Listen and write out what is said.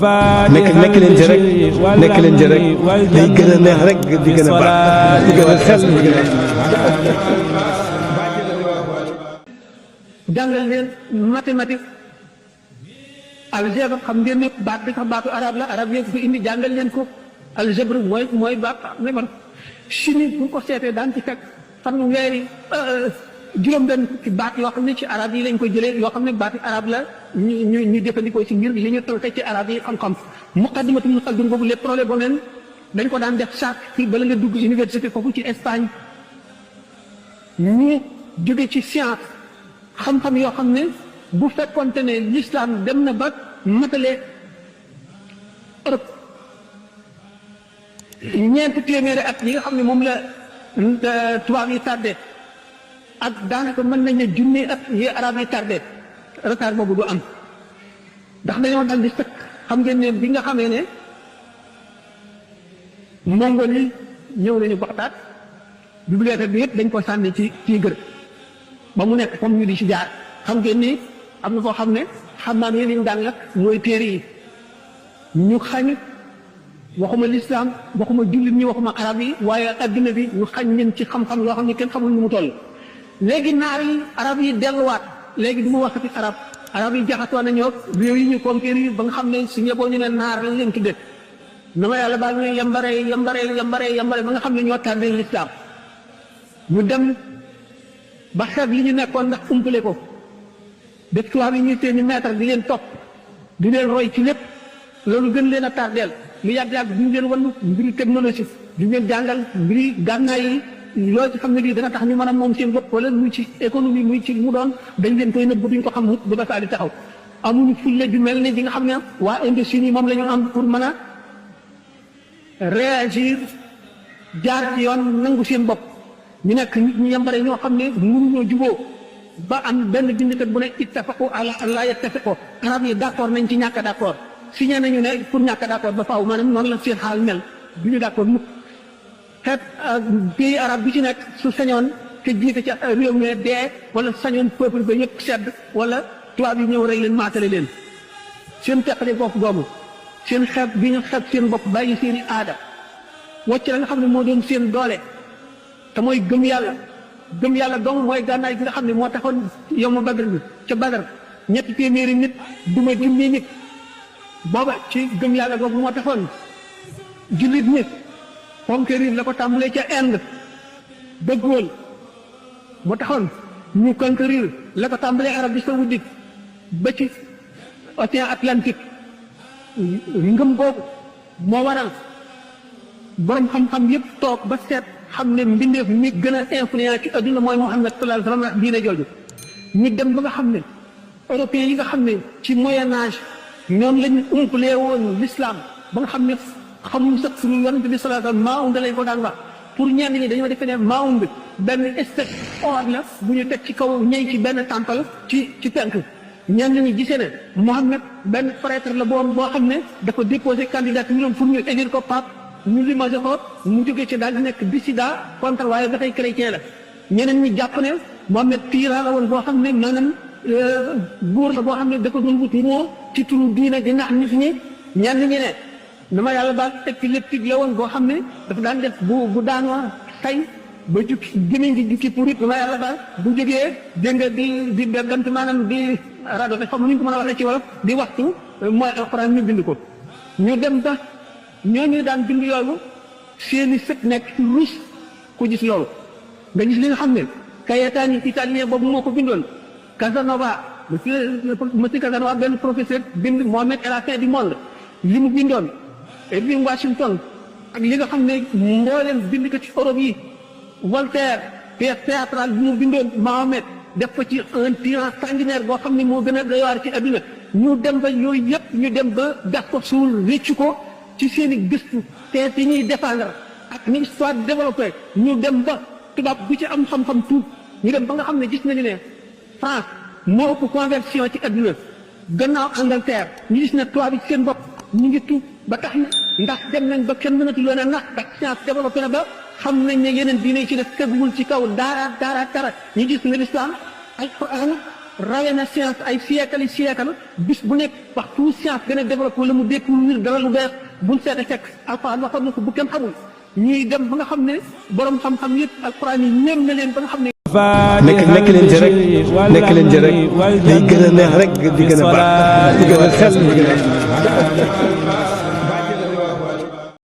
nekk leen ci rek nekk leen ci rek day gën a neex rek di gën a baax di gën a sell di gën a jàngal leen mathématique algèbre xam ngeen ne baat bi sax baatu arab la arab yëpp ko indi jàngal leen ko algèbre mooy baat ne man chimie bu ko seetee daan ci fekk fanweeri juróom-benn fukki baat yoo xam ne ci arab yi lañ koy jëlee yoo xam ne baati arab la ñu jëfandikoo ci ngir li ñu tënk ci arab yi xam-xam muqaddimatu muqaddim boobu les problèmes boobu leen dañ ko daan def chaque fii bala nga dugg université foofu ci Espagne ñu jóge ci science xam-xam yoo xam ne bu fekkonte ne l'islam dem na ba matale Europe ñeenti téeméeri at yi nga xam ne moom la tubaab yi tardé ak daanaka mën nañ ne junni at yi arab yi tardé retard boobu du am ndax dañoo dal di fekk xam ngeen ne bi nga xamee ne mongol yi ñëw nañu Baxdaad bibliothèque bi yëpp dañ ko sànni ci gër ba mu nekk comme ñu di ci jaar xam ngeen ni am na foo xam ne xam naa ne liñ daan lakk mooy téere yi ñu xañ waxuma lislaam waxuma jullit ñi waxuma arab yi waaye adduna bi ñu xañ leen ci xam-xam yoo xam ne kenn xamul nu mu toll léegi naar yi arab yi delluwaat léegi du ma waxati arab yi jaxasoo nañoo réew yi ñu conquérir ba nga xam ne su ñëboo ñu ne naar lañ leen tudde na ma yàlla baal ne yambare ba nga xam ne ñoo tardé lislaam ñu dem ba xeeb li ñu nekkoon ndax umpale ko def tubaab yi ñuy seeni maître di leen topp di leen roy ci lépp loolu gën leen a tardeel lu yàgg-yàgg duñu leen wan mbiri technologie duñu leen jàngal mbiri gànnaay yi loolu ci xam ne lii dana tax ñu mën a moom seen bopp wala muy ci économie muy ci mu doon dañ leen koy nëbb duñ ko xam mukk ba saa di taxaw amuñu fulle ju mel ne di nga xam ne waa Indochine moom la ñu am pour mën a réagir jaar ci yoon nangu seen bopp ñu nekk nit ñu yambare ñoo xam ne mënuñoo juboo ba am benn bindkat bu ne ittafaqu ala an laa yattafiqu arab yi d'accord nañ ci ñàkk a d'accord signé nañu ne pour ñàkk a d'accord ba faaw maanaam noonu la seen xaal mel du ñu d'accord mukk xeet pays arabe bi ci nekk su sañoon te jiite ci réew mi dee wala sañoon peuple ba yëpp sedd wala tubaab yi ñëw rek leen maatale leen seen teqale bopp goomu seen xeeb bi ñu xeeb seen bopp bàyyi seen i aada wàcc la nga xam ne moo doon seen doole te mooy gëm yàlla dong mooy gànnaay gi nga xam ne moo taxoon yow ma Badr bi ca Badr ñetti téeméeri nit duma junni nit booba ci gëm yàlla googu moo taxoon jullit nit conquérir la ko tàmbalee ca Inde ba Gaulle moo taxoon ñu conquérir la ko tàmbalee Arabie Saoudite ba ci Océan Atlantique ngëm googu moo waral borom xam-xam yëpp toog ba seet xam ne mbindeef mi gën a influent ci adduna mooy Muhammad sallallahu alayhi wa sallam diine jooju ñu dem ba nga xam ne européens yi nga xam ne ci moyen âge ñoom lañu umpalee woon l'islam ba nga xam ne xamuñ sax suñu yonent bi sallallahu alayhi wa sallam maawund lañ ko daan wax pour ñenn ñi dañoo defee ne maawund benn stèle or la bu ñu teg ci kaw ñëy ci benn temple ci penk ñenn ñi gisee ne Muhammad benn prêtre la boo xam ne dafa déposé candidature pour ñu élire ko pape ñu limagé ko mu jógee ci daal di nekk dissident contre waaye ba tey chrétien la ñeneen ñi jàpp ne Mohamed tyran la woon boo xam ne maanaam buur la boo xam ne dafa doon wut moo ci turu diine di nax nit ñi ñenn ñi ne dama yàlla baal épileptique la woon boo xam ne dafa daan def bu daanoo tay ba jukki gémmiñ gi jukki pour it dama yàlla baal bu jógee dégg nga di gant maanaam di rado te xam nu ñu ko mën a waxee ci wolof di waxtu mooy alxuraan ñu bind ko ñu dem ba ñooñu daan bind yooyu seeni sët nekk ci ruus ku gis loolu nga gis li nga xam ne Cayetani italien boobu moo ko bindoon Casanova monsieur Casanova benn professeur bind Mohamed et la fin du monde li mu bindoon Irving Washington ak li nga xam ne mbooleem bind ko ci Europe yi Voltaire pièce théâtrale bi mu bindoon Mohamed def ko ci un tyran sanguinaire boo xam ne moo gën a doy waar ci adduna ñu dem ba yooyu yëpp ñu dem ba gas ko suul réccu ko ci seen i gëstu te yi ñuy défendre ak ni histoire développé ñu dem ba tubaab bu ci am xam-xam tuut ñu dem ba nga xam ne gis nañu ne France moo ëpp conversion ci adduna gannaaw Angleterre ñu gis ne tubaab yi seen bopp ñu ngi tuut ba tax na ndax dem nañ ba kenn mënatu leen a nax ndax science développé na ba xam nañ ne yeneen diine ci def teguwul ci kaw dara ñu gis ne l'islam alquran rawe na science ay siècle siècle bis bu nekk waxtu science gën a développé wala mu découvrir dara lu bees buñ seete fekk alquran waxoon na ko bu kenn xamul ñuy dem ba nga xam ne borom xam-xam yëpp alquran yi ñeem na leen ba nga xam ne nekk leen ci rek nekk leen ci rek day gën a neex rek di gën a baax di gën a sell di gën a